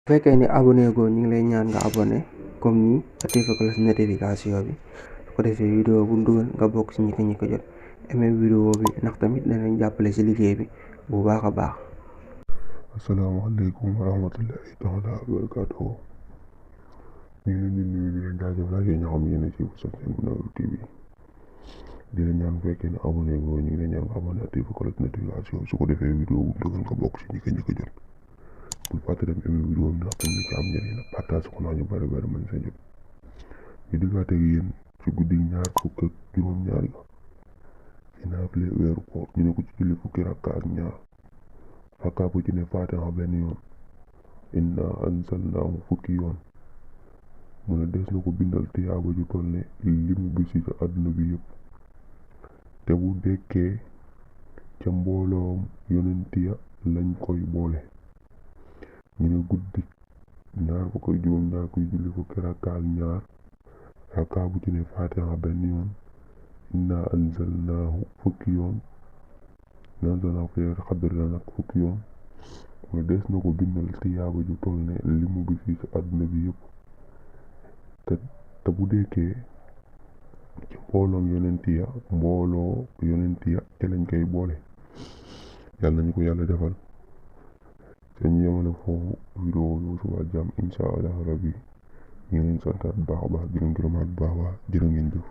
bu fekkee ni abonné goo ñu ngi lay ñaan nga abonné comme nii activé cloche notification bi su ko defee vidéo bu dugal nga bokk ci ñi ko jot aimé vidéo bi ndax tamit danañ jàppale ci liggéey bi bu baax a baax. asalaamaaleykum wa rahmatullahi taala wa barakaatuhu. ñu ngi leen di nuyu di leen jaajëfal yéen ñoo xam ne yéen a ci seen Munawwir TV di leen ñaan bu fekkee ne abonné goo ñu ngi leen ñaan nga abonné activé cloche notification su ko defee vidéo bu dugal nga bokk ci ñi ko jot. bul fàtte dem aimé vidéo bi ndax tamit ci am njëriñ la partage ko ñu bari mën sa jot. ñu diggaate ak yéen ci guddi ñaar fukk ak juróom-ñaar ga ci naafile weeru koor ñu ne ko ci julli fukki rakka ak ñaar rakka bu ci ne Faatiha benn yoon inna anzalnaahu fukki yoon mu ne des na ko bindal tiyaaba ju toll ne limu bis yi ci àdduna bi yëpp te bu dekkee ca mbooloom yonent ya lañ koy boole. ñu ne guddi ñaar fukk ak juróom-ñaar kuy julli fukki rakka ak ñaar rakka bu ci ne Faatiha benn yoon inna anzalnaahu fukki yoon inna anzalnaahu fi laylatil qadr la nag fukki yoon mu des na ko bindal tiyaaba ju toll ne limu bis yi ci àdduna bi yëpp te bu dekkee ci mbooloo yonent ya te lañ koy boole. yàlla nañu ko yàlla defal te ñu yemale foofu vidéo bi suba jàmm incha allah rabbi ñu ngi leen santaat bu baax a baax di leen gërëmaat bu baax a baax jërë ngeen jëf.